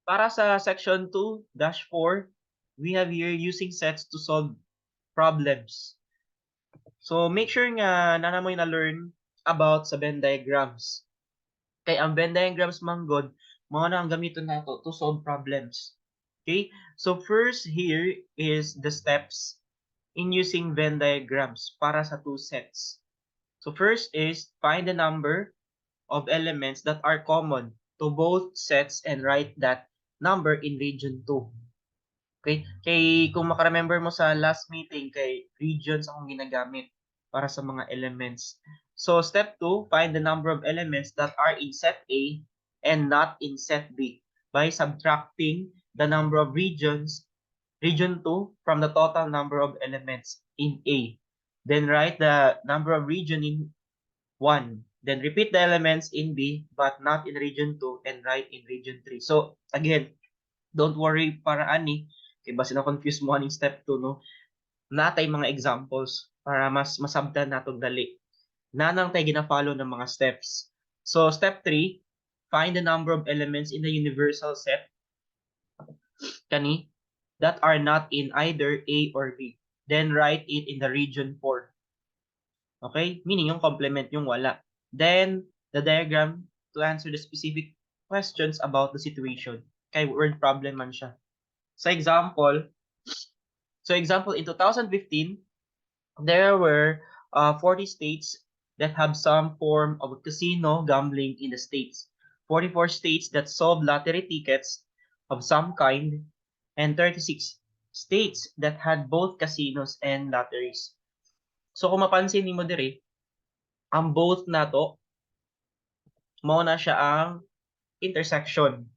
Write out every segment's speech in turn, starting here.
Para sa section 2-4, we have here using sets to solve problems. So make sure nga naa na mo'y na-learn about sa Venn diagrams. Kay ang Venn diagrams man gud, mao na ang gamiton nato to solve problems. Okay? So first, here is the steps in using Venn diagrams para sa two sets. So first is find the number of elements that are common to both sets and write that number in region 2. Okay? Kay kung makaremember mo sa last meeting, kay regions akong ginagamit para sa mga elements. So step 2, find the number of elements that are in set A and not in set B by subtracting the number of regions, region 2, from the total number of elements in A. Then write the number of region in 1. Then repeat the elements in B but not in region 2 and write in region 3. So again, don't worry para ani kay basi na confuse mo aning step 2, no? Naa tay mga examples para mas masabtan nato dali. Naa nang tay gina-follow ng mga steps. So step 3, find the number of elements in the universal set kani that are not in either A or B. Then write it in the region 4. Okay? Meaning yung complement, yung wala. Then the diagram to answer the specific questions about the situation. Kay word problem man siya. So example, in 2015, there were 40 states that have some form of casino gambling in the states, 44 states that sold lottery tickets of some kind, and 36 states that had both casinos and lotteries. So kung mapansin nimo diri, ang both nato mao na siya ang intersection.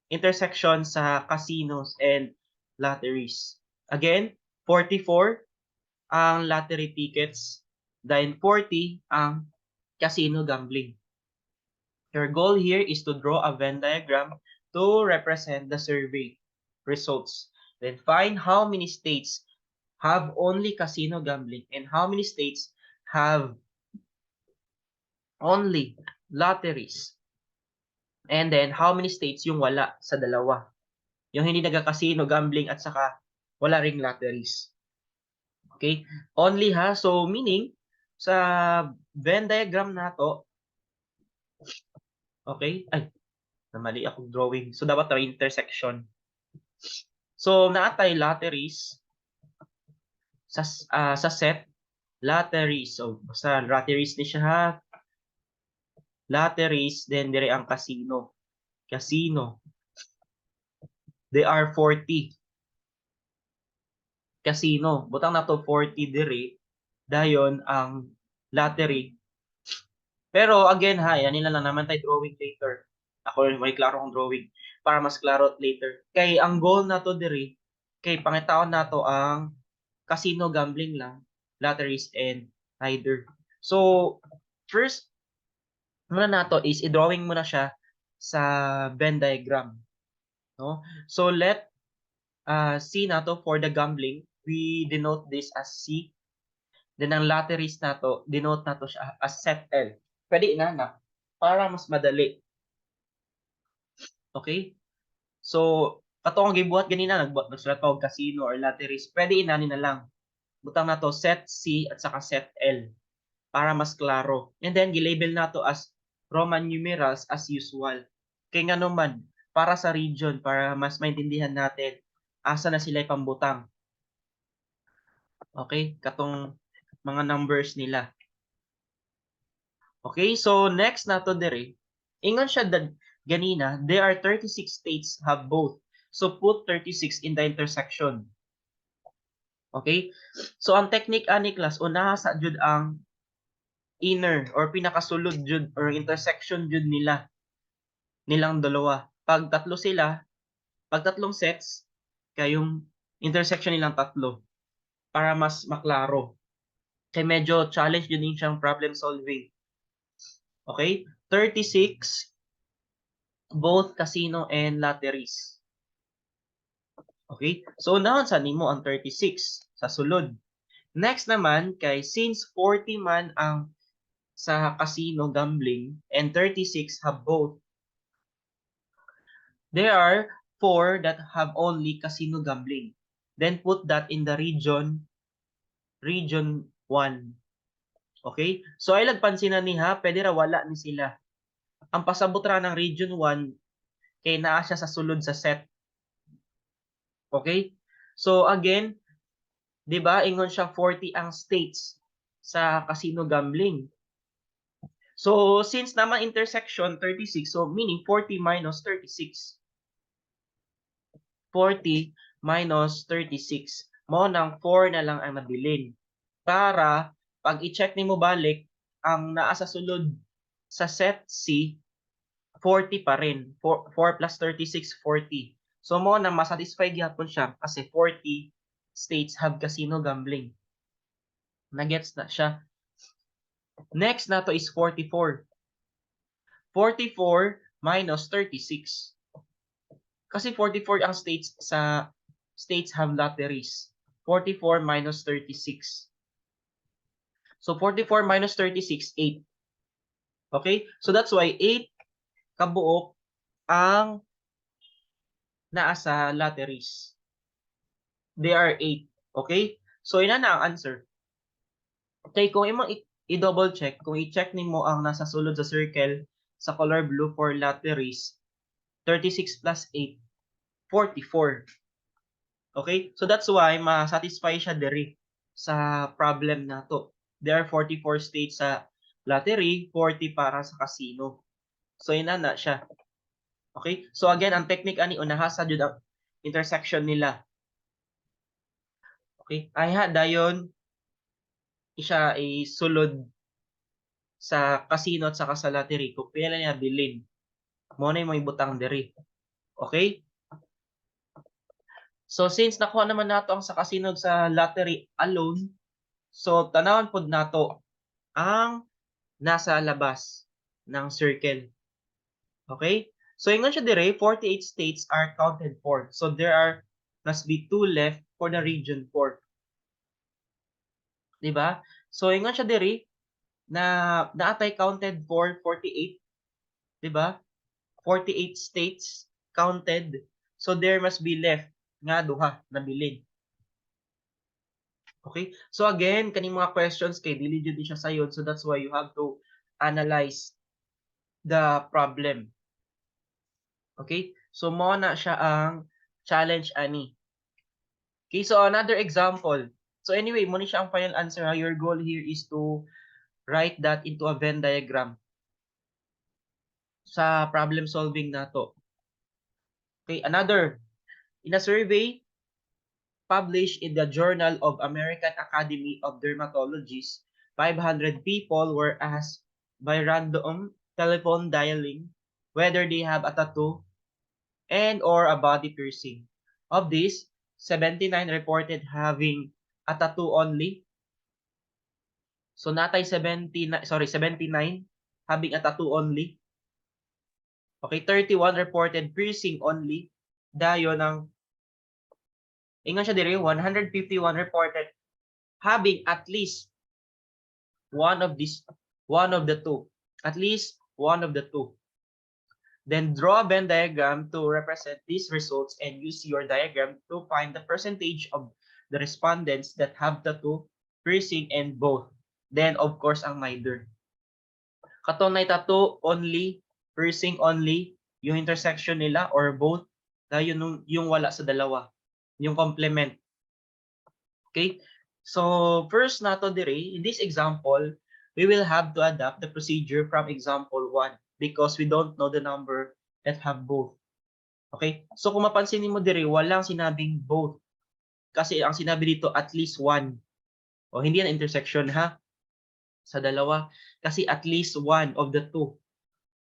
Intersection sa casinos and lotteries. Again, 44 ang lottery tickets, then 40 ang casino gambling. Your goal here is to draw a Venn diagram to represent the survey results. Then find how many states have only casino gambling and how many states have only lotteries. And then how many states yung wala sa dalawa. Yung hindi nagka-casino gambling at saka wala ring lotteries. Okay? Only ha. So meaning sa Venn diagram nato, okay? Ay, namali akong drawing. So dapat may intersection. So naa tay lotteries sa set lotteries. So basta lotteries ni siya ha. Lotteries, then dire ang casino. Casino. They are 40. Casino. Butang nato 40 dire. Dayon ang lottery. Pero again ha, yan nila lang naman tayo drawing later. Ako may klaro kong drawing para mas klaro later. Kay ang goal nato diri kay pangitaon nato ang casino gambling lang, lotteries and neither. So first muna nato is i-drawing mo na siya sa Venn diagram. No? So let C nato for the gambling, we denote this as C. Then ang lotteries nato, denote nato siya as set L. Pwede na na para mas madali. Okay? So kato ang gibuhat ganina, nagbuhat, nagsulat pa og casino or lotteries, pwede inani na lang. Butang nato set C at saka set L para mas klaro. And then gilabel nato as Roman numerals as usual. Kay ngano man, para sa region, para mas maintindihan natin asa na sila ipambutang. Okay, katong mga numbers nila. Okay, so next nato diri, ingon siya ganina, there are 36 states have both. So put 36 in the intersection. Okay? So ang technique ani, class, unaha sa jud ang inner or pinakasulod jud or intersection jud nila nilang dalawa. Pag tatlo sila, pag tatlong sets, kayong intersection nilang tatlo para mas maklaro. Kay medyo challenge jud din siyang problem solving. Okay? 36 both casino and lotteries. Okay? So unahon sa nimo ang 36 sa sulod. Next naman kay since 40 man ang sa casino gambling and 36 have both. There are 4 that have only casino gambling. Then put that in the region 1. Okay? So ay lagpansin na ni ha, pwede ra wala ni sila. Ang pasabot ra ng region 1 kay naa siya sa sulod sa set. Okay? So again, 'di ba, ingon siya 40 ang states sa casino gambling. So since naman intersection 36, so meaning 40 minus 36. 40 minus 36. Mao nang 4 na lang ang nabilin. Para pag i-check nimo balik ang naa sa sulod sa set C, 40 pa rin. 4, 4 plus 36, 40. So mao nang masatisfy gyapon siya kasi 40 states have casino gambling. Nagets na siya. Next nato is 44. 44 minus 36. Kasi 44 ang states sa states have lotteries. 44 minus 36. So 44 minus 36, 8. Okay? So that's why 8 kabuok ang naa sa lotteries. They are 8. Okay? So ina na ang answer. Okay, kung imong i-double check, kung i-check nimo ang nasa sulod sa circle sa color blue for lotteries, 36 plus 8, 44. Okay? So that's why ma-satisfy siya diri sa problem nato. There are 44 states sa lottery, 40 para sa casino. So ina na siya. Okay? So again, ang technique ani, unaha sa jud ang intersection nila. Okay? Ay ha, dayon siya ay sulod sa casino at saka sa lottery kung pila niya bilin. Mao na yung butang diri. Okay? So since nakuha naman nato ang sa casino sa lottery alone, so tanawon pod nato ang nasa labas ng circle. Okay? So ingon siya dire, 48 states are counted for. So there are must be two left for the region 4. 'Di ba? So ingon siya diri na naatay counted for 48, 'di ba? 48 states counted. So there must be left nga duha na bilin. Okay? So again, kaning mga questions kay dili jud siya sayon, so that's why you have to analyze the problem. Okay? So mao na siya ang challenge ani. Okay, so another example. So anyway, mo ni siya ang final answer ha. Your goal here is to write that into a Venn diagram sa problem solving nato. Okay, another. In a survey published in the Journal of American Academy of Dermatologists, 500 people were asked by random telephone dialing whether they have a tattoo and or a body piercing. Of these, 79 reported having a tattoo only. So natay 79, sorry, 79 having a tattoo only. Okay, 31 reported piercing only. Dayon ang ingon siya diri, 151 reported having at least one of these, one of the two. At least one of the two. Then draw a Venn diagram to represent these results and use your diagram to find the percentage of the respondents that have tattoo, piercing, and both. Then, of course, ang neither. Katong nay tattoo only, piercing only, yung intersection nila or both, dayon yung wala sa dalawa, yung complement. Okay? So, first nato dire, in this example, we will have to adapt the procedure from example 1 because we don't know the number that have both. Okay? So, kung mapansin mo dire, walang sinabing both. Kasi ang sinabi dito, at least one. O, hindi yan intersection ha? Sa dalawa. Kasi at least one of the two.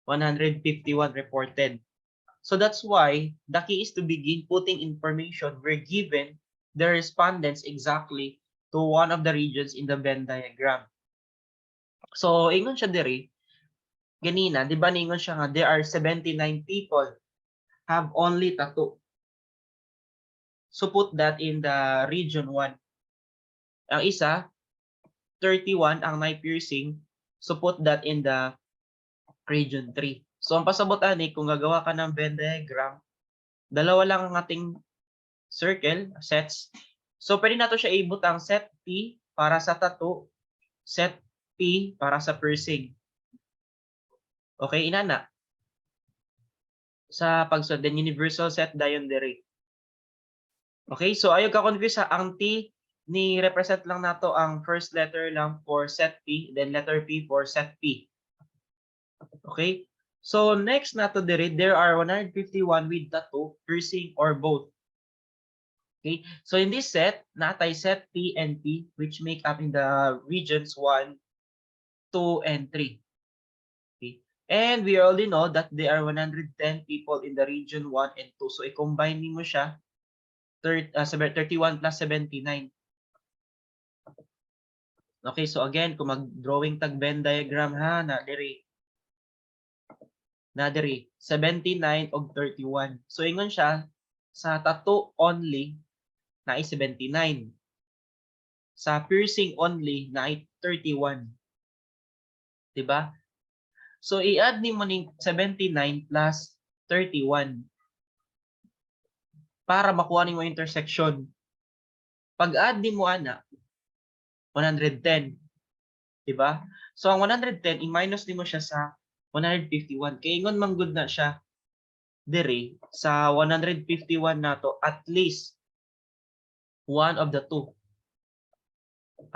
151 reported. So that's why the key is to begin putting information we're given the respondents exactly to one of the regions in the Venn diagram. So, ingon siya diri, ganina, di ba ningon siya nga, there are 79 people have only tattoo. So put that in the region 1. Ang isa, 31 ang may piercing. So put that in the region 3. So ang pasabot ani, kung gagawa ka ng Venn diagram, Dalawa lang ang ating circle, sets. So, pwede nato siya ibutang set T para sa tattoo, set P para sa piercing. Okay, inana. Sa pagsulod, then universal set dayon diri. Okay, so ayaw ka confuse ha. Ang T ni represent lang nato ang first letter lang for set T, then letter P for set P. Okay? So next nato diri, there are 151 with tattoo, piercing, or both. Okay? So in this set, natay set T and P, which make up in the regions 1, 2, and 3. Okay? And we already know that there are 110 people in the region 1 and 2. So i-combine nimo siya, 31 plus 79. Okay, so again, kung mag-drawing tag Venn diagram ha, na diri. Na diri, 79 og 31. So ingon siya, sa tattoo only naay 79. Sa piercing only naay 31. 'Di ba? So i-add nimo ning 79 plus 31 para makuha nimo intersection. Pag-add nimo ana, 110. 'Di ba? So ang 110, i-minus nimo siya sa 151. Kay ingon man gud na siya diri sa 151 nato, at least one of the two.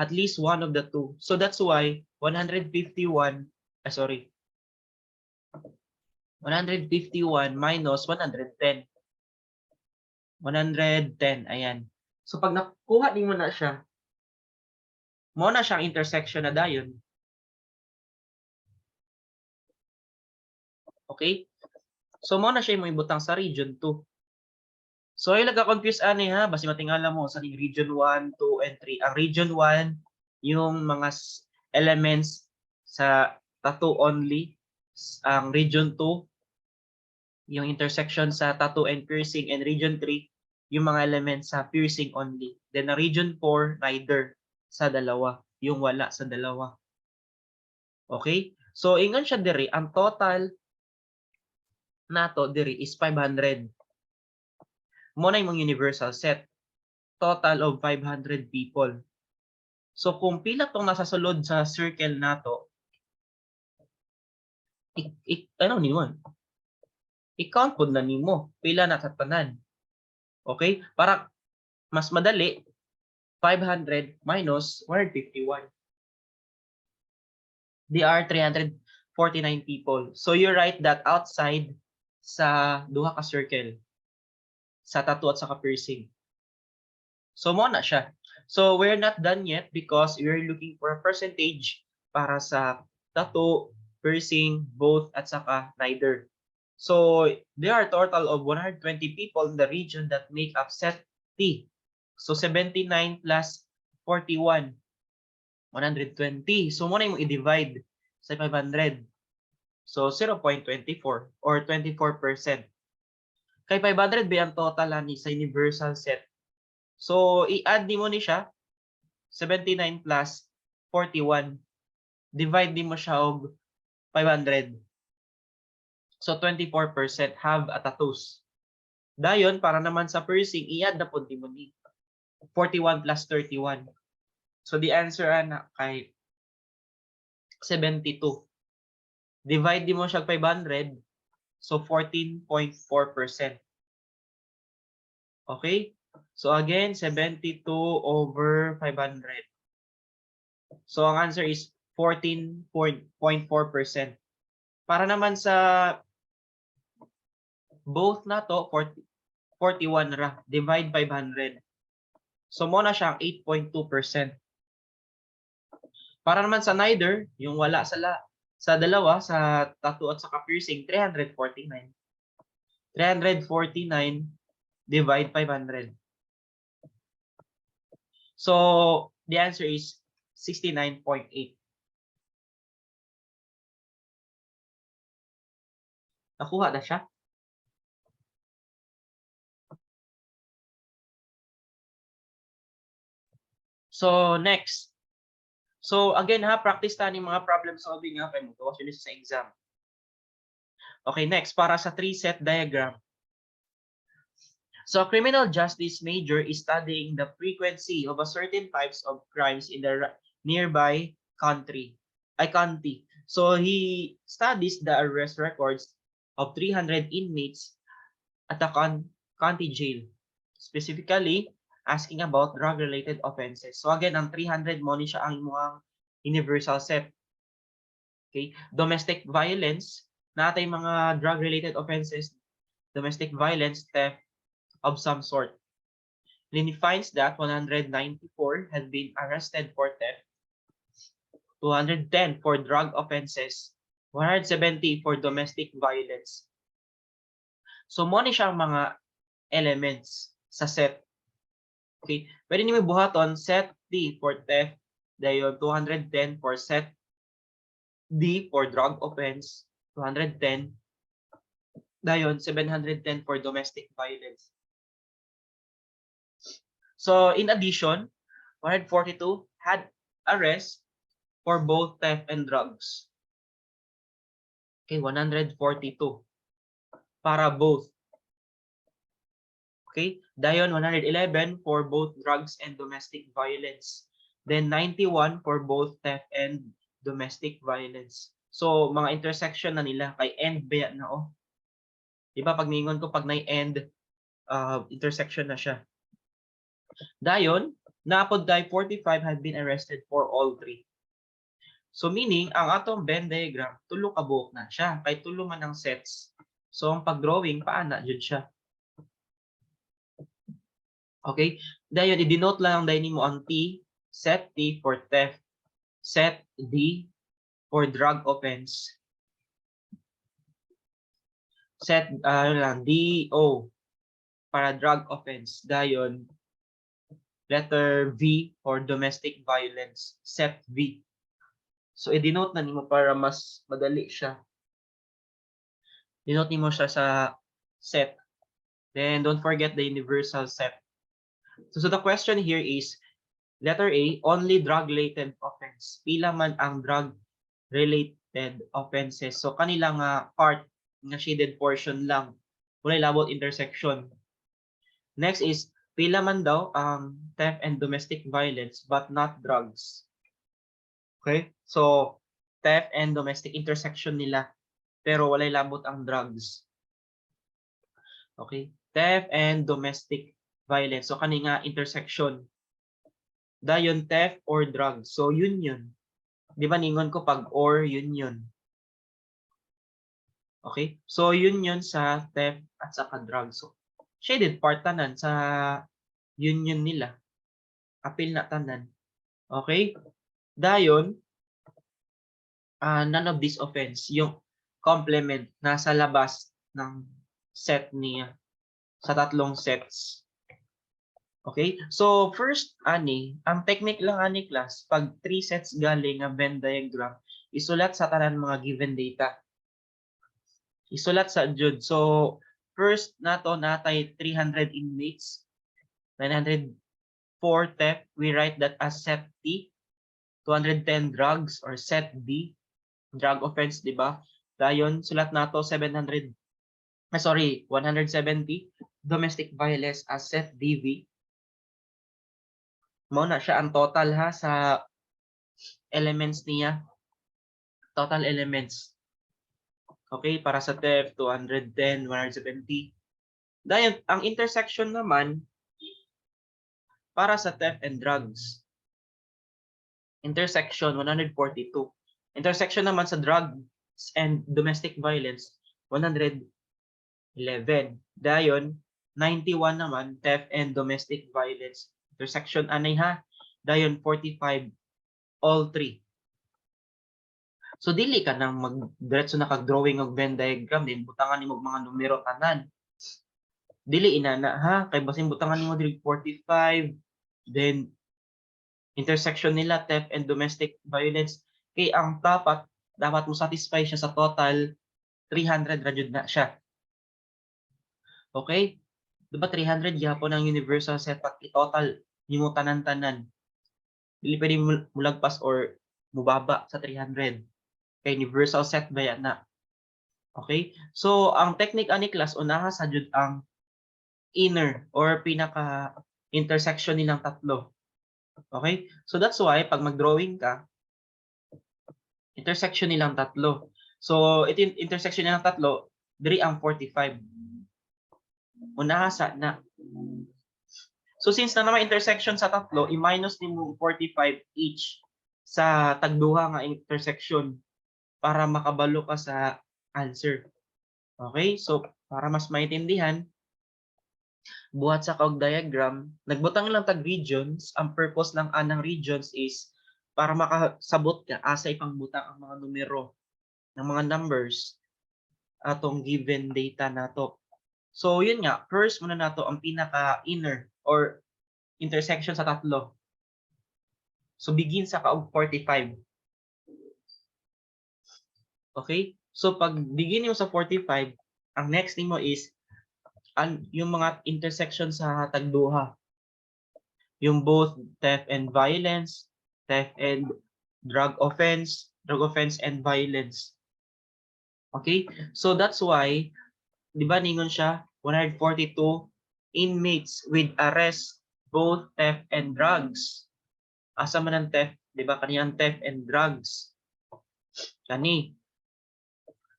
At least one of the two. So that's why 151, ah, sorry. 151 minus 110. 110, ayan. So pag nakuha nimo na siya, mo na siyang intersection na dayon. Okay? So mo na siya mo ibutang sa region 2. So ay nagka-confuse ani ha, basi matingala mo sa ning region 1, 2 and 3. Ang region 1, yung mga elements sa tattoo only. Ang region 2, yung intersection sa tattoo and piercing, and region 3, yung mga elements sa piercing only. Then ang region 4, neither sa dalawa, yung wala sa dalawa. Okay? So ingon siya diri, ang total nato diri is 500. Mo na imong universal set. Total of 500 people. So kung pila tong nasa sulod sa circle nato, ano nimo? I-count pod na nimo pila na sa tanan. Okay? Para mas madali, 500 minus 151. They are 349 people. So you write that outside sa duha ka circle, sa tattoo at sa piercing. So mo na siya. So we're not done yet because we're looking for a percentage para sa tattoo, piercing, both, at saka neither. So there are total of 120 people in the region that make up set T. So 79 plus 41, 120. So mo na yung i-divide sa 500. So 0.24 or 24%. Kay 500 ba ang total ani sa universal set. So i-add nimo ni siya, 79 plus 41. Divide nimo siya og 500. So 24% have a tattoos. Dayon, para naman sa piercing, i-add na pod nimo ni 41 plus 31. So the answer ana kay 72. Divide mo siya 500, so 14.4%. Okay? So again, 72 over 500. So ang answer is 14.4%. Para naman sa both na to, 40, 41 ra, divide 500. So mo na siyang 8.2%. Para naman sa neither, yung wala sa dalawa, sa tattoo at sa piercing, 349. 349 divide 500. So the answer is 69.8. Nakuha na siya? So next. So again ha, practice ta ni mga problem solving ha, kay mo gawas yun sa exam. Okay, next, para sa three set diagram. So a criminal justice major is studying the frequency of a certain types of crimes in the nearby country. Ay, county. So he studies the arrest records of 300 inmates at a county jail. Specifically, asking about drug-related offenses. So again, ang 300 mo ni siya ang imong universal set. Okay? Domestic violence, naa tay mga drug-related offenses, domestic violence, theft of some sort. Then he finds that 194 had been arrested for theft, 210 for drug offenses, 170 for domestic violence. So mo ni siyang mga elements sa set. Okay, pwede nimo buhaton set T for theft, dayon 210 for set D for drug offense, 210, dayon 710 for domestic violence. So in addition, 142 had arrest for both theft and drugs. Okay, 142 para both. Okay, dayon 111 for both drugs and domestic violence. Then 91 for both theft and domestic violence. So mga intersection na nila kay and ba na, oh. Di ba pag ningon ko pag na and, intersection na siya. Dayon, naa pod tay 45 had been arrested for all three. So meaning, ang atong Venn diagram, tulo ka buok na siya. Kay tulo man ang sets. So ang pag-drawing, paana jud siya. Okay? Dayon, i-denote lang dayon nimo ang T, set T for theft, set D for drug offense, set ano lang, D O para drug offense, dayon letter V for domestic violence, set V. So i-denote na nimo para mas madali siya. Denote nimo siya sa set. Then don't forget the universal set. So the question here is letter A, only drug-related offense. Pila man ang drug-related offenses? So kanila nga part nga shaded portion lang. Walay labot intersection. Next is pila man daw ang theft and domestic violence but not drugs. Okay? So theft and domestic, intersection nila pero walay labot ang drugs. Okay? Theft and domestic violence. So kani nga intersection. Dayon theft or drugs. So yun yun. Di ba ningon ko pag or, yun yun. Okay? So yun yun sa theft at saka drugs. So shaded part tanan sa union nila. Apil na tanan. Okay? Dayon, none of this offense, yung complement nasa labas ng set niya sa tatlong sets. Okay? So first ani, ang technique lang ani, class, pag three sets galing nga Venn diagram, isulat sa tanan mga given data. Isulat sa jud. So first nato, naa tay 300 inmates, 904 theft, we write that as set T, 210 drugs or set D, drug offense, di ba? Dayon sulat nato 700, ah, sorry, 170 domestic violence as set DV. Mao na siya ang total ha sa elements niya. Total elements. Okay, para sa theft, 210, 170. Dayon, ang intersection naman para sa theft and drugs. Intersection, 142. Intersection naman sa drugs and domestic violence, 111. Dayon, 91 naman, theft and domestic violence. Intersection anay ha. Dayon, 45, all three. So dili ka nang magdiretso na kag drawing og Venn diagram din butangan nimo og mga numero tanan. Dili inana ha, kay basin butangan nimo diri 45, then intersection nila theft and domestic violence, kay ang dapat dapat mo satisfy siya sa total 300 ra jud na siya. Okay? Di ba 300 gyapon ang universal set pag i-total nimo tanan-tanan? Dili pwede mulagpas or mubaba sa 300. Kay universal set ba yan na. Okay? So, ang technique ani, class, unaha sa jud ang Inner or pinaka intersection nilang tatlo. Okay? So that's why pag mag-drawing ka, intersection nilang tatlo. So ito yung intersection nilang tatlo, diri ang 45. Unaha sa na. So since naa naman intersection sa tatlo, i-minus nimo 45 each sa tagduha nga intersection para makabalo ka sa answer. Okay? So para mas maintindihan, buhat sa kog diagram, nagbutang lang tag regions. Ang purpose lang anang regions is para makasabot ka asa ipangbutang ang mga numero ng mga numbers atong given data nato. So yun nga, first muna nato ang pinaka inner or intersection sa tatlo. So begin sa kaog 45. Okay? So pag begin yung sa 45, ang next nimo is yung mga intersection sa tagduha. Yung both theft and violence, theft and drug offense and violence. Okay? So that's why, di ba ningon siya, 142 inmates with arrest both theft and drugs. Asa man ang theft, di ba? Kaniyang theft and drugs. Kani.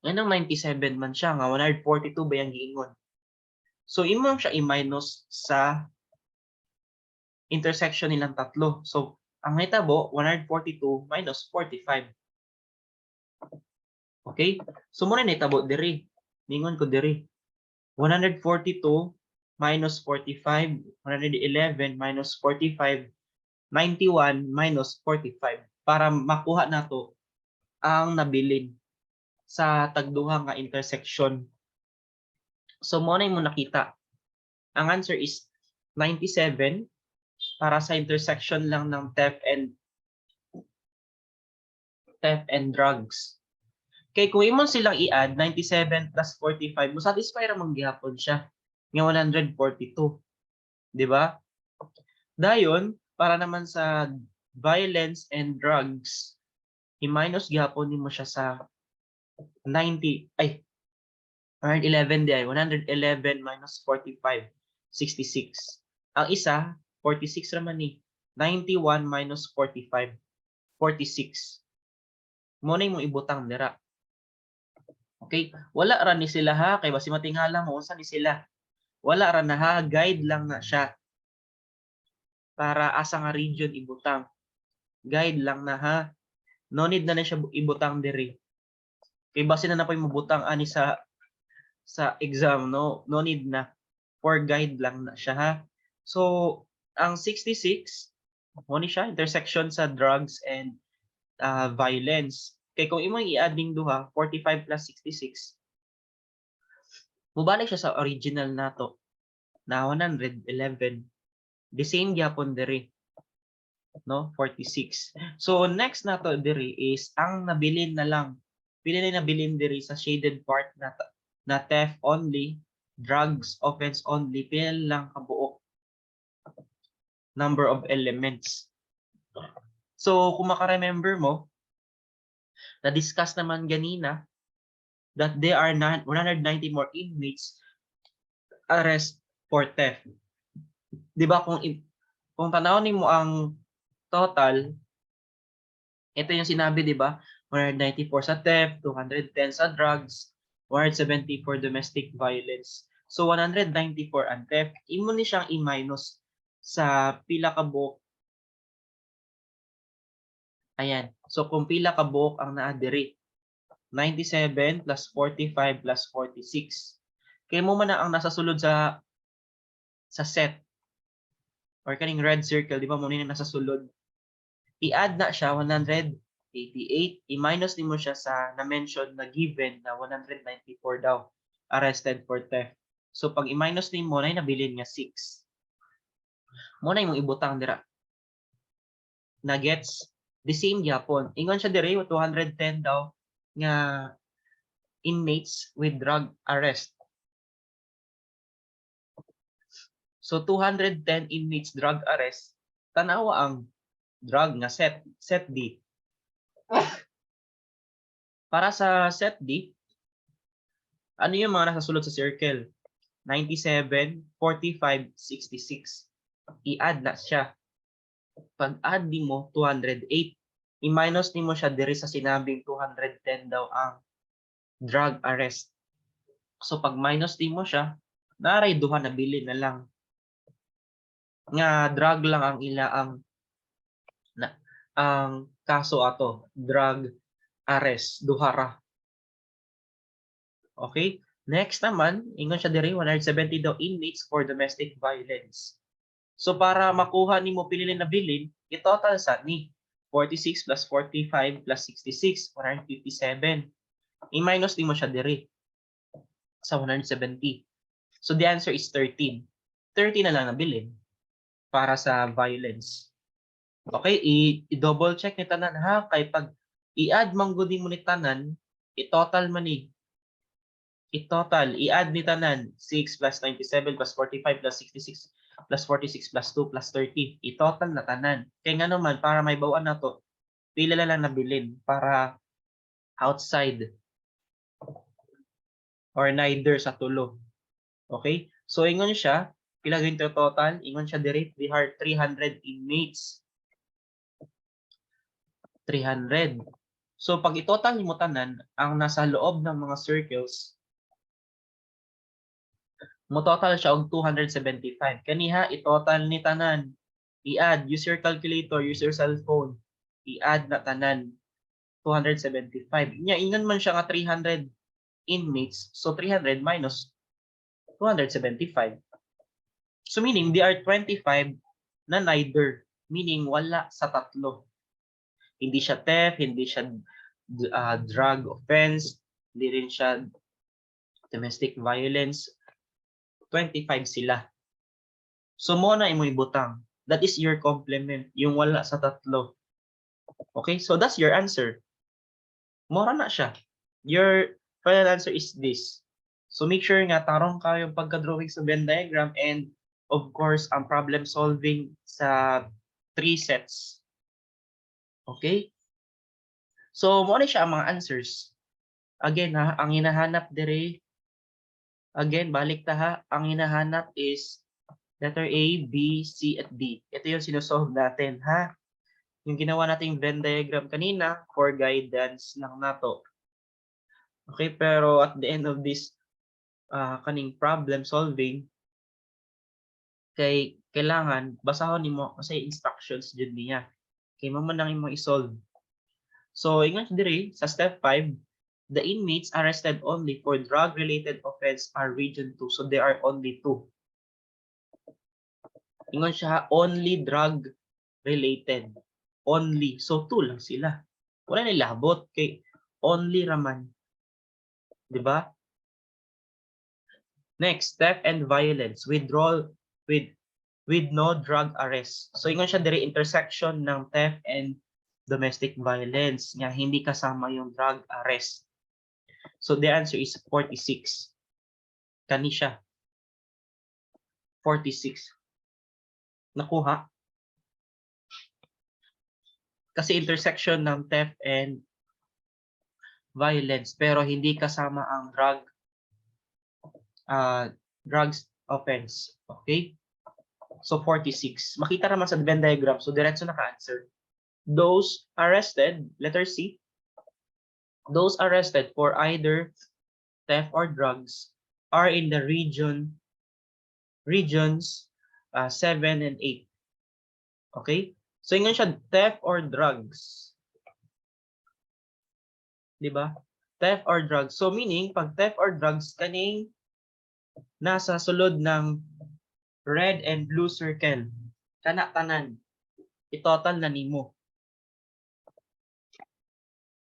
Nganong 97 man siya nga 142 ba yung giingon? So imo siya i-minus sa intersection nilang tatlo. So ang nahitabo, 142 minus 45. Okay? So mao na nahitabo diri. Ningon ko diri. 142 minus 45, 111 minus 45, 91 minus 45 para makuha nato ang nabilin sa tagduha nga intersection. So mo na mo nakita. Ang answer is 97 para sa intersection lang ng theft and drugs. Kay kung imong silang i-add 97 plus 45, mo satisfy ra man gihapon siya nga 142. Di ba? Dayon, para naman sa violence and drugs, i-minus gihapon nimo siya sa 90 ay 111 di ay 111 minus 45, 66. Ang isa, 46 raman ni. 91 minus 45, 46. Mo na imong ibutang dira. Okay? Wala ra ni sila ha, kay basi matingala mo unsa ni sila. Wala ra na ha, guide lang na siya. Para asa nga region ibutang. Guide lang na ha. No need na na siya ibutang diri. Kay basi na na po'y mabutang ani sa exam, no need na. For guide lang na siya ha. So, ang 66 mo ni siya intersection sa drugs and violence. Kay kung imong i-add ning duha, 45 plus 66, mubalik siya sa original nato na 111. The same gyapon diri. No, 46. So next nato diri is ang nabilin na lang. Pila na nabilin diri sa shaded part na theft only, drugs offense only, pila lang kabuok number of elements. So kung maka-remember mo, na-discuss naman ganina that there are 190 more inmates arrest for theft. 'Di ba kung tanawon nimo ang total, ito yung sinabi, 'di ba? 194 sa theft, 210 sa drugs, 170 for domestic violence. So 194 ang theft, imo ni siyang i-minus sa pila ka buok. Ayan. So kung pila ka buok ang naa diri. 97 plus 45 plus 46. Kay mo man na ang nasa sulod sa set or kaning red circle, di ba mo ni nasa sulod. I-add na siya 188, i-minus nimo siya sa na-mention na given na 194 daw arrested for theft. So pag i-minus nimo na nabilin nga 6. Mo na imong ibutang dira. Na gets the same gyapon. Ingon siya diri 210 daw nga inmates with drug arrest. So 210 inmates drug arrest, tanawa ang drug nga set, set D. Para sa set D, ano yung mga nasa sulod sa circle? 97, 45, 66. I-add na siya. Pag-add nimo, 208. I-minus nimo siya diri sa sinabing 210 daw ang drug arrest. So pag minus nimo siya, naray duha na bilin na lang. Nga drug lang ang ila ang na ang kaso ato, drug arrest, duha ra. Okay? Next naman, ingon siya diri, 170 daw inmates for domestic violence. So para makuha nimo pila na bilin, i-total sa ni 46 plus 45 plus 66, 157. I-minus nimo siya diri sa 170. So the answer is 13. 30 na lang nabilin para sa violence. Okay, i-double check ni tanan ha, kay pag i-add man gud mo ni tanan, i-total man ni. I-total, i-add ni tanan 6 plus 97 plus 45 plus 66 plus 46 plus 2 plus 30. I-total na tanan. Kay nga naman, para may bawaan na to, pila na lang nabilin para outside or neither sa tulo. Okay? So ingon siya, pila gyud total? Ingon siya diri, 300 inmates. 300. So pag i-total nimo tanan ang nasa loob ng mga circles, mo total siya og 275. Kaniha, i-total ni tanan. I-add, use your calculator, use your cellphone. I-add na tanan. 275. Nya ingon man siya nga 300 inmates. So 300 minus 275. So meaning they are 25 na neither. Meaning wala sa tatlo. Hindi siya theft, hindi siya drug offense, hindi rin siya domestic violence. 25 sila. So mo na imo ibutang. That is your complement, yung wala sa tatlo. Okay, so that's your answer. Mora na siya. Your final answer is this. So make sure nga tarong kayo pagka-drawing sa Venn diagram and of course ang problem solving sa three sets. Okay? So mo na siya ang mga answers. Again ha, ang hinahanap dire, again, balik ta ha, ang hinahanap is letter A, B, C, at D. Ito yung sinusolve natin ha. Yung ginawa nating Venn diagram kanina for guidance lang nato. Okay, pero at the end of this kaning problem solving, kay kailangan basahon nimo kasi instructions jud niya. Kay mo man nang imo i-solve. So ingon diri sa step 5, the inmates arrested only for drug-related offense are region 2. So there are only two. Ingon siya, only drug related. Only. So two lang sila. Wala nilabot kay only raman. 'Di ba? Next, theft and violence, withdrawal with no drug arrest. So ingon siya diri, intersection ng theft and domestic violence nga hindi kasama yung drug arrest. So the answer is 46. Kani siya. 46. Nakuha? Kasi intersection ng theft and violence pero hindi kasama ang drugs offense. Okay? So 46. Makita naman sa Venn diagram. So diretso na ka-answer. Those arrested, letter C, those arrested for either theft or drugs are in the regions 7 and 8. Okay? So ingon siya theft or drugs. 'Di ba? Theft or drugs. So meaning pag theft or drugs, kaning nasa sulod ng red and blue circle, kana tanan i-total na nimo.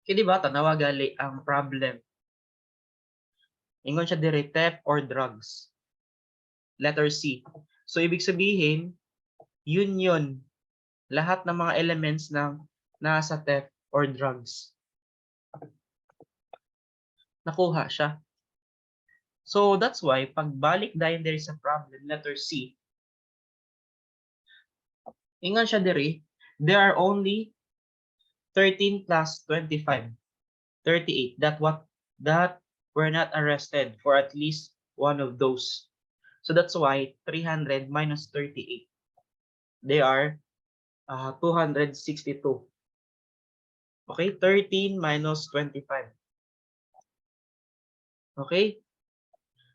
Kaya di ba tanawa gali ang problem. Ingon siya dire, theft or drugs. Letter C. So ibig sabihin, yun yun. Lahat ng mga elements ng nasa theft or drugs. Nakuha siya. So that's why pagbalik dayon diri sa problem letter C, ingon siya diri, there are only 13 plus 25, 38 that were not arrested for at least one of those. So that's why 300 minus 38. They are 262. Okay, 13 minus 25. Okay?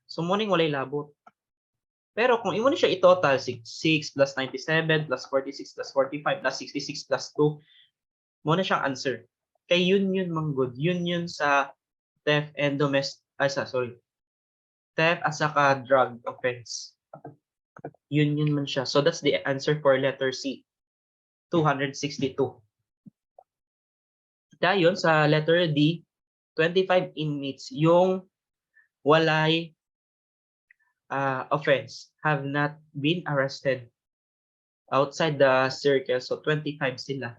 So, mao ning walay labot. Pero kung imo ni siya i-total, 6, 6 plus 97 plus 46 plus 45 plus 66 plus 2, mao na siyang answer. Kay yun yun manggod. Yun yun sa theft and domestic, ay sa, sorry. Theft at saka drug offense. Yun yun man siya. So that's the answer for letter C. 262. Dayon sa letter D, 25 inmates yung walay offense, have not been arrested outside the circle. So 25 sila.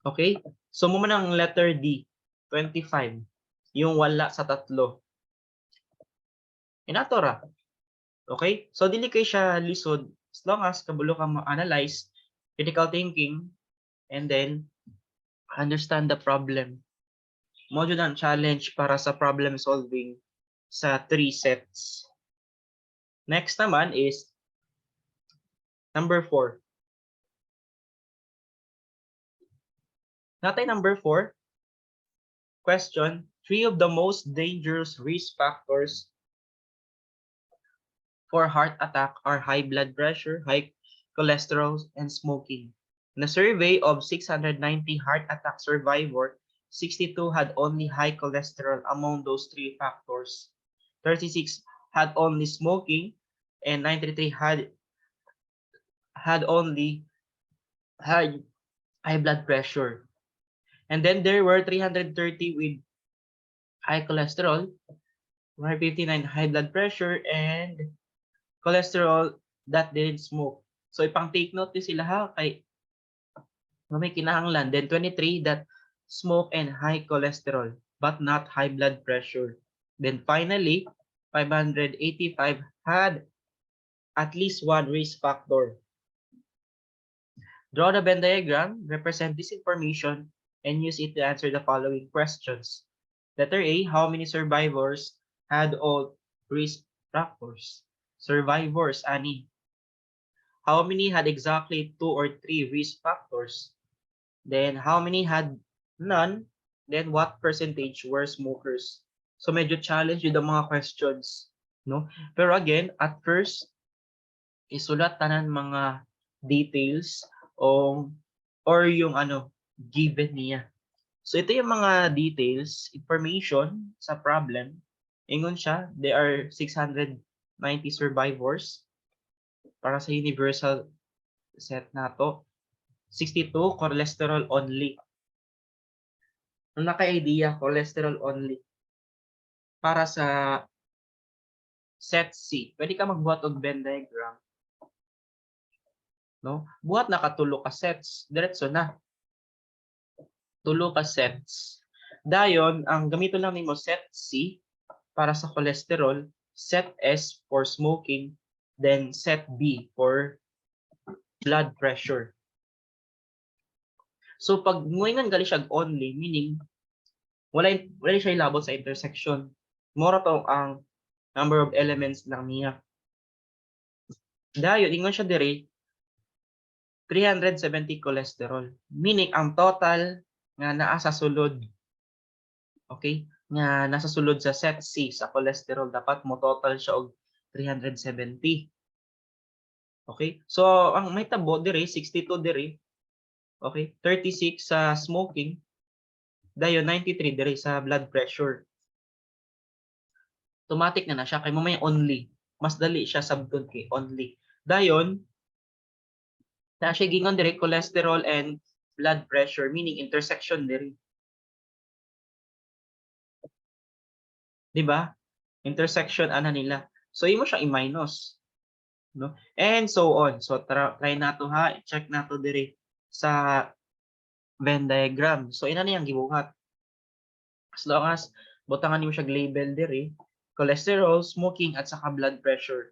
Okay? So mao man ang letter D, 25. Yung wala sa tatlo. Inato ra. Okay? So dili kay siya lisod as long as kabalo ka mo-analyze, critical thinking, and then understand the problem. Mao jud ang challenge para sa problem solving sa three sets. Next naman is number 4. Naa tay number 4. Question, three of the most dangerous risk factors for heart attack are high blood pressure, high cholesterol, and smoking. In a survey of 690 heart attack survivors, 62 had only high cholesterol among those three factors. 36 had only smoking, and 93 had only high blood pressure. And then there were 330 with high cholesterol, 159 high blood pressure, and cholesterol that didn't smoke. So ipang take note din sila ha, kay may kinahanglan. Then 23 that smoke and high cholesterol but not high blood pressure. Then finally, 585 had at least one risk factor. Draw the Venn diagram, represent this information, and use it to answer the following questions. Letter A, how many survivors had all risk factors? Survivors, ani. How many had exactly two or three risk factors? Then how many had none? Then what percentage were smokers? So medyo challenge yun ang mga questions, no? Pero again, at first, isulat tanan mga details o or yung ano given niya. So ito yung mga details, information sa problem. Ingon siya, there are 690 survivors para sa universal set nato. 62 cholesterol only. Ang naka-idea, cholesterol only. Para sa set C, pwede ka magbuhat og Venn diagram. No? Buhat na ka tulo ka sets, diretso na. Tulo ka sets. Dayon, ang gamiton lang nimo set C para sa cholesterol, set S for smoking, then set B for blood pressure. So pag muingon gali siya only, meaning wala siya ilabot sa intersection. Mao ra to ang number of elements lang niya. Dayon ingon siya diri 370 cholesterol. Meaning ang total nga naa sa sulod, okay, nga nasa sulod sa set C sa cholesterol, dapat mo total siya og 370. Okay? So ang may tabo diri 62 diri. Okay, 36 sa smoking, dayon 93 diri sa blood pressure. Automatic na na siya kay mao may only. Mas dali siya sabton kay only. Dayon na siya gingon diri cholesterol and blood pressure, meaning intersection diri. Di ba? Intersection ana nila. So imo siya i-minus. No? And so on. So try nato ha, check nato diri sa Venn diagram. So ina niyang gibuhat. As long as butangan nimo siya label diri, cholesterol, smoking at saka blood pressure.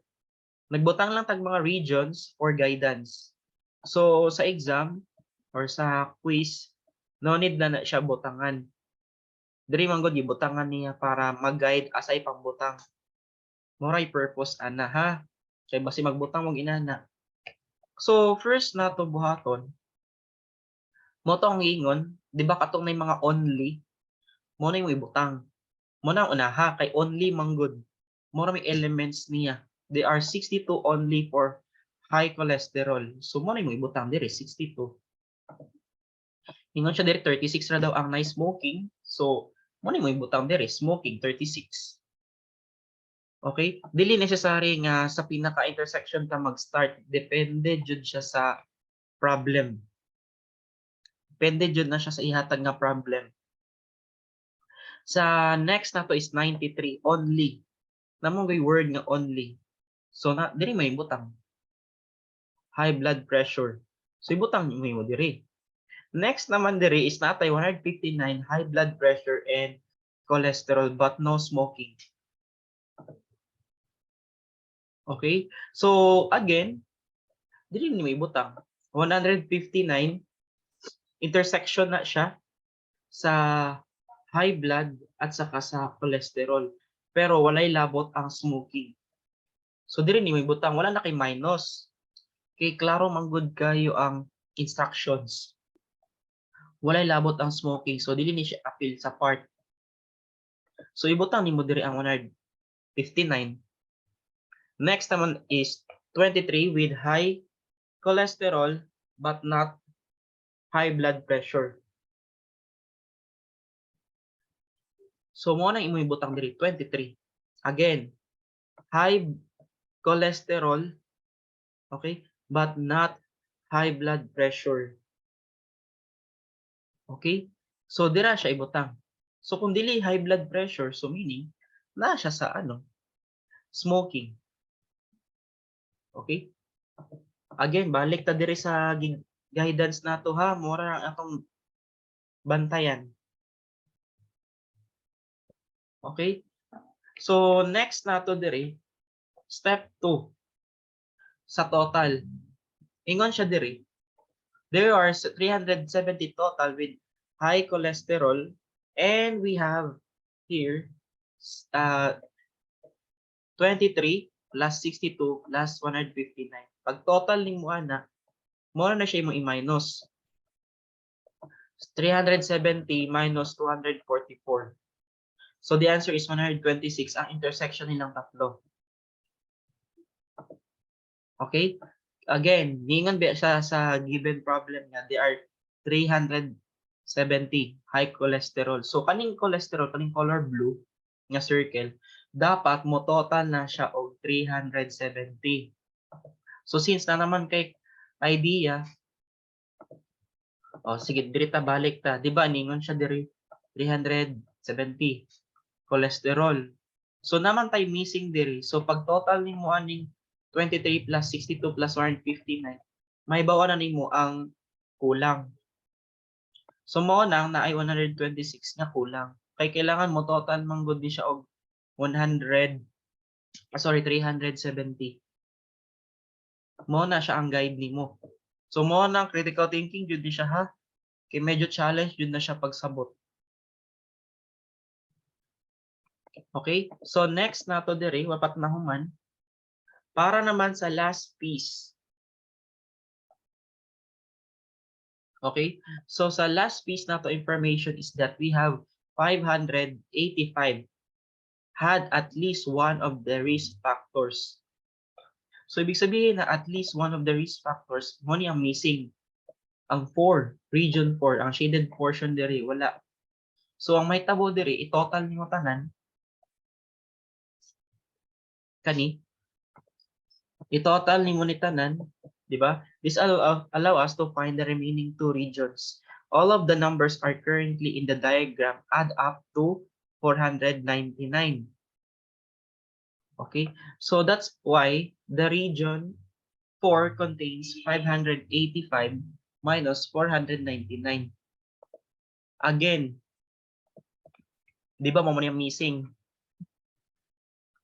Nagbutang lang tag mga regions for guidance. So sa exam or sa quiz, no need na na siya butangan. Diri man gud gibutangan niya para mag-guide asay pangbutang. Mao ray purpose ana, ha. Kay basi magbutang mog inana. So first nato buhaton, mao to ang giingon, di ba katong may mga only, mao na yung ibutang. Mao na ang unaha kay only manggod. Mao ra may elements niya. They are 62 only for high cholesterol. So mao na yung ibutang dire, 62. Ingon siya dire, 36 ra daw ang naay smoking. So mao na yung ibutang dire, smoking 36. Okay? Dili necessary nga sa pinaka-intersection ka mag-start. Depende jud siya sa problem. Depende jud na siya sa ihatag nga problem. Sa next nato is 93 only. Naa man goy word nga only. So na diri may ibutang. High blood pressure. So ibutang mo diri. Next naman diri is naa tay 159 high blood pressure and cholesterol but no smoking. Okay? So again, diri ni may ibutang. 159, intersection na siya sa high blood at saka sa cholesterol. Pero walay labot ang smoking. So diri ni may butang, wala na kay minus. Kay klaro man gud kayo ang instructions. Walay labot ang smoking, so dili ni siya appeal sa part. So ibutang nimo diri ang 159. Next naman is 23 with high cholesterol but not high blood pressure. So mao nang imo ibutang diri, 23. Again, high cholesterol, okay, but not high blood pressure. Okay? So dira siya ibutang. So kung dili high blood pressure, so meaning na siya sa ano? Smoking. Okay? Again, balik ta diri sa guidance nato, ha, mao ra ang atong bantayan. Okay? So next nato diri, step 2 sa total. Ingon siya diri. There are 370 total with high cholesterol and we have here 23 plus 62 plus 159. Pag total nimo ana, mao na siya imong i-minus. 370 minus 244. So the answer is 126, ang intersection nilang tatlo. Okay? Again, ningon ba siya sa given problem nga they are 370 high cholesterol. So kaning cholesterol, kaning color blue nga circle, dapat mo total na siya og 370. So since naa naman kay idea, oh sige, diri ta, balik ta. Di ba ningon siya diri 370 cholesterol? So naa man tay missing diri. So pag total nimo aning 23 plus 62 plus 159, mahibaw na nimo ang kulang. So mao nang naay 126 nga kulang. Kay kailangan mo total man gud ni siya og 100, ah, sorry, 370. Mao na siya ang guide nimo. So mao na ang critical thinking jud ni siya, ha. Kay medyo challenge jud na siya pagsabot. Okay? So next nato diri, wapat na human. Para naman sa last piece. Okay? So sa last piece nato information is that we have 585 had at least one of the risk factors. So ibig sabihin na at least one of the risk factors, mao ni ang missing. Ang 4, region 4, ang shaded portion diri wala. So ang mahitabo diri, i-total nimo tanan kani. I-total nimo ni tanan, di ba? This allow us to find the remaining two regions. All of the numbers are currently in the diagram add up to 499. Okay, so that's why the region 4 contains 585 minus 499. Again, di ba mao man yung missing?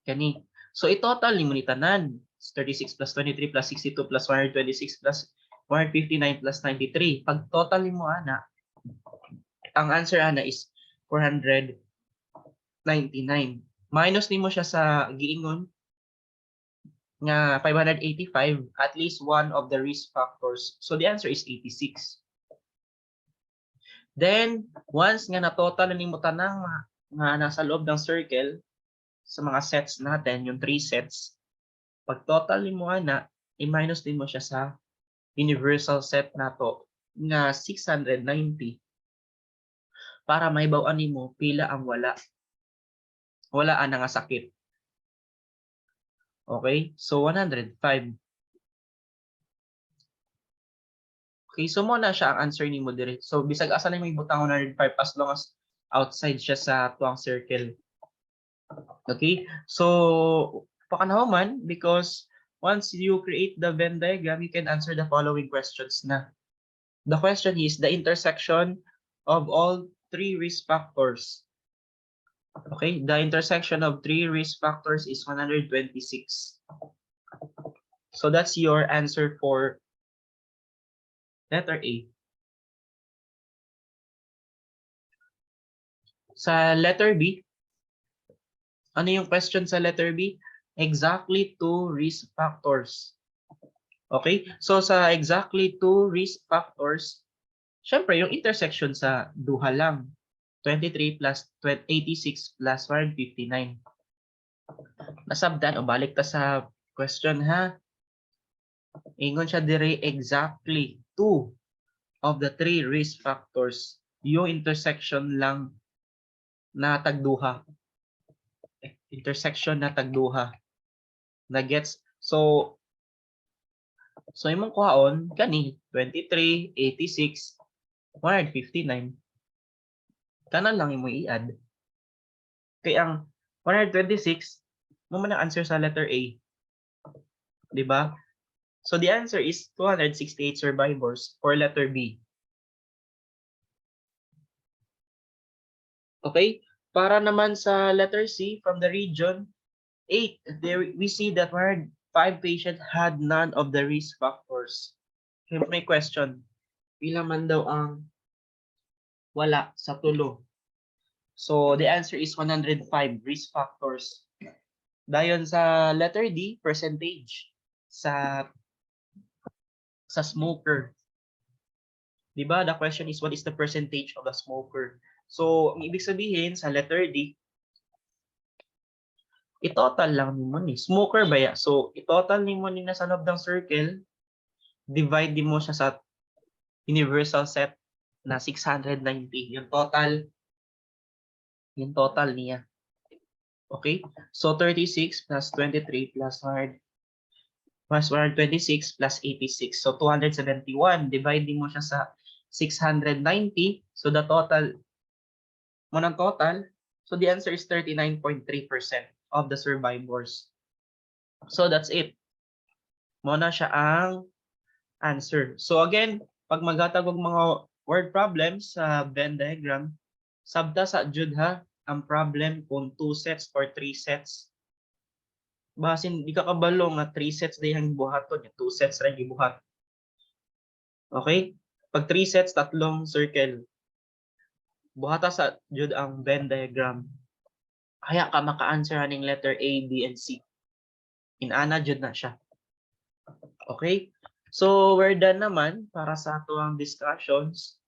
Kani. So i-total nimo ni tanan. 36 plus 23 plus 62 plus 126 plus 159 plus 93. Pag total nimo ana, ang answer ana is 499. Minus nimo siya sa giingon. Nga 585, at least one of the risk factors. So the answer is 86. Then, once nga na-total na nimo tanang nga nasa loob ng circle sa mga sets natin, yung three sets, pag total nimo ana, i-minus din mo siya sa universal set nato nga 690 para mahibaw-an nimo pila ang wala. Wala ana nga sakit. Okay? So 105. Okay, so mo na siya ang answer nimo dire. So bisag asa nimo ibutang 105 as long as outside siya sa tuang circle. Okay? So pakanahuman because once you create the Venn diagram, you can answer the following questions na. The question is the intersection of all three risk factors. Okay, the intersection of three risk factors is 126. So that's your answer for letter A. Sa letter B, ano yung question sa letter B? Exactly two risk factors. Okay? So sa exactly two risk factors, syempre yung intersection sa duha lang. 23 plus 86 plus 159. Nasabdan o balik ta sa question, ha. Ingon siya dire exactly two of the three risk factors. Yung intersection lang na tagduha. Eh, intersection na tagduha. Na gets? So imong kuhaon kani 23, 86, 159. Tanan lang imo i-add. Kay ang 126 mo man ang answer sa letter A. 'Di ba? So the answer is 268 survivors for letter B. Okay? Para naman sa letter C, from the region 8, there we see that 105 patients had none of the risk factors. Okay, may question. Pila man daw ang wala sa tulo? So the answer is 105 risk factors. Dayon sa letter D, percentage sa smoker. 'Di ba? The question is, what is the percentage of the smoker? So, ang ibig sabihin sa letter D, i-total lang nimo ni. Smoker ba ya? So, i-total nimo ni nasa loob ng circle, divide mo siya sa universal set na 690. Yung total niya. Okay? So, 36 plus 23 plus 100 plus 126 plus 86. So, 271. Divide mo siya sa 690. So, the total, mo ng total, so the answer is 39.3% of the survivors. So, that's it. Mo na siya ang answer. So, again, pag maghatag og mga word problems sa Venn diagram, sabta sa jud ha ang problem kung 2 sets or 3 sets. Basin di ka kabalo nga 3 sets dihang buhaton, 2 sets ra gibuhat. Okay? Pag 3 sets, tatlong circle. Buhata sa jud ang Venn diagram. Kaya ka maka-answer aning letter A, B, and C. Inana jud na siya. Okay? So, we're done naman para sa ato ang discussions.